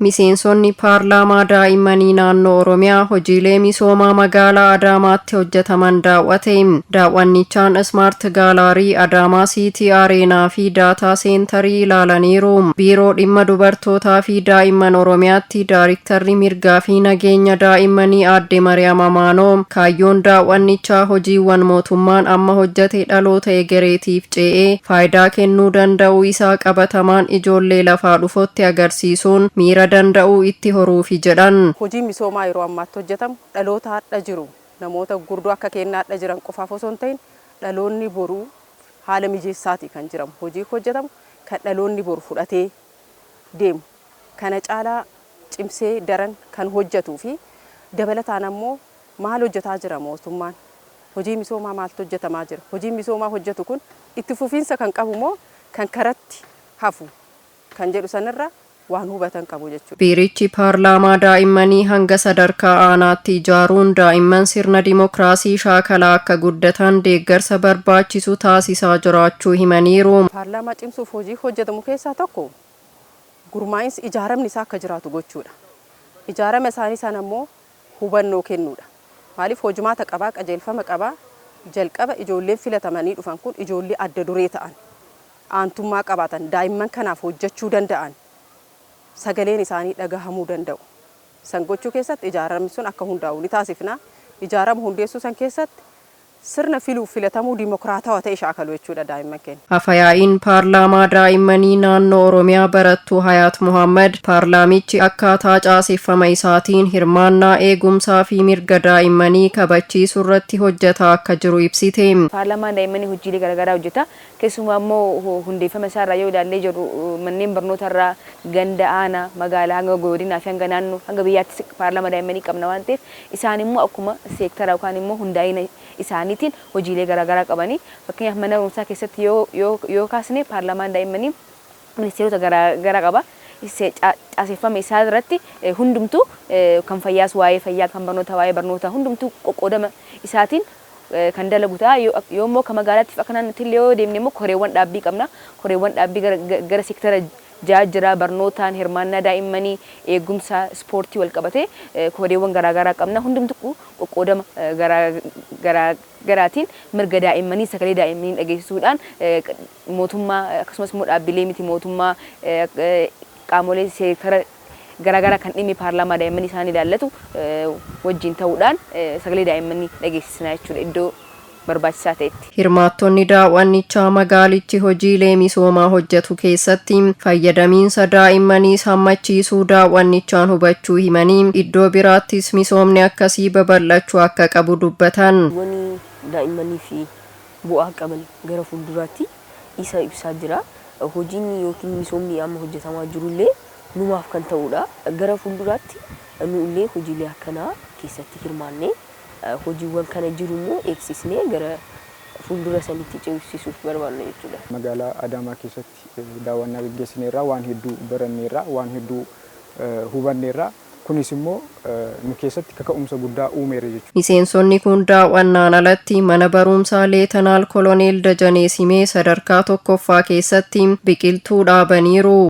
Miseensonni paarlaamaa daa'immanii naannoo Oromiyaa hojiilee misoomaa magaalaa Adaamaatti hojjetaman daawwate. Daawwannichaan Smart Gallery, Adaamaa City Arena fi Data Center ilaalaniiru. Biiroo Dhimma Dubartootaa fi Daa'imman Oromiyaatti Daariktarri Mirgaa fi Nageenya Daa'immanii Aadde Mariyaam Amaanoo, kaayyoon daawwannichaa hojiiwwan mootummaan amma hojjete dhaloota egereetiif ce'ee faayidaa kennuu danda'uu isaa qabatamaan ijoollee lafaa dhufotti agarsiisuun miira danda'uu itti horuufi jedhan. Hojiin misoomaa yeroo ammaatti hojjetamu dhaloota har'a jiru, namoota gurguddoo akka kennaa har'a jiran qofaaf osoo hin ta'in, dhaloonni boruu haala mijeessaati kan jiramu. Hojii hojjetamu kan dhaloonni boru fudhatee deemu kana caalaa cimsee daran kan hojjetuu fi dabalataan ammoo maal hojjetaa jira mootummaan, hojii misoomaa maaltu hojjetamaa jira, hojiin misoomaa hojjetu kun itti fufiinsa kan qabu moo kan karatti hafu kan jedhu sanirra waan hubatan qabu jechuudha. Biirichi paarlaamaa daa'immanii hanga sadarkaa aanaatti ijaaruun daa'imman sirna dimokiraasii shaakalaa akka guddatan deeggarsa barbaachisu taasisaa jiraachuu himaniiru. Paarlaamaa cimsuuf hojii hojjetamu keessaa tokko gurmaa'insi ijaaramni isaa akka jiraatu gochuudha. Ijaarama isaanii sana immoo hubannoo kennuudha. Maaliif, hojumaata qabaa, qajeelfama qabaa. Jalqaba ijoolleen filatamanii dhufan kun ijoollee adda duree ta'an, aantummaa qabaatan, daa'imman kanaaf hojjechuu danda'an, sagaleen isaanii dhagahamuu danda'u. San gochuu keessatti ijaaramni sun akka hundaa'u ni taasifna. Ijaarama hundeessuu san keessatti sirna filuuf filatamuu dimokiraatawaa ta'e shaakalu jechuudha daa'imman keenya. Afayaa'iin paarlaamaa daa'immanii naannoo Oromiyaa Barattuu Hayaat Muhammad, paarlaamichi akkaataa caaseffama isaatiin hirmaannaa, eegumsaa fi mirga daa'immanii kabachiisuu irratti hojjetaa akka jiru ibsite. Paarlaamaan daa'immanii hojiilee garaagaraa hojjeta. Keessumaa immoo hundeeffama isaarraa yoo ilaallee jirru, manneen barnootarraa ganda, aanaa, magaalaa, hanga godinaa fi hanga naannoo, hanga biyyaattis paarlaamaa daa'immanii qabna waan ta'eef, isaan immoo akkuma seektara yookaan immoo hundaa'ina isaaniitiin hojiilee garaagaraa qabanii. Fakkeenyaaf, mana barumsaa keessatti yoo kaasne, paarlaamaan daa'immanii ministeerota garaagaraa qaba. Caaseffama isaa irratti hundumtuu, kan fayyaas waa'ee fayyaa, kan barnoota waa'ee barnoota, hundumtuu qoqqoodama isaatiin kan dalagu ta'a. Yoo immoo akka magaalaattiif akka naannootti illee yoo deemne immoo, koreewwan dhaabbii qabna. Koreewwan dhaabbii gara seektara ja'a jira: barnootaan, hirmaannaa daa'immanii, eegumsa, ispoortii wal qabatee koreewwan garaagaraa qabna. Hundumtuu qoqqoodama garaa garaatiin mirga daa'immanii, sagalee daa'immanii dhageessisuudhaan mootummaa, akkasumas immoo dhaabbilee miti mootummaa, qaamolee seektara garaagaraa kan dhimmi paarlaamaa daa'immanii isaan ilaallatu wajjin ta'uudhaan sagalee daa'immanii dhageessisna jechuudha iddoo barbaachisaa ta'etti. Hirmaattonni daawwannichaa magaalichi hojiilee misoomaa hojjetu keessatti fayyadamiinsa daa'immaniis hammachiisuu daawwannichaan hubachuu himanii, iddoo biraattis misoomni akkasii babal'achuu akka qabu dubbatan. Wani daa'immanii fi bu'aa qaban gara fuulduraatti isa ibsaa jira. Hojiin yookiin misoomni amma hojjetamaa jirullee numaaf kan ta'udha. Gara fuulduraatti nu illee hojiilee akkanaa keessatti hirmaannee hojiiwwan kana jiru immoo eegsisnee gara fuuldura sanitti ceesisuuf barbaanna jechuudha. Magaalaa Adaamaa keessatti daawwannaa gaggeessineerra, waan hedduu baranneerra, waan hedduu hubanneerra. Kunis immoo nu keessatti kaka'umsa guddaa uumeera jechuudha. Miseensonni kun daawwannaan alatti mana barumsaa Leetanaal Koloneel Dajanee Simee sadarkaa tokkoffaa keessatti biqiltuu dhaabaniiru.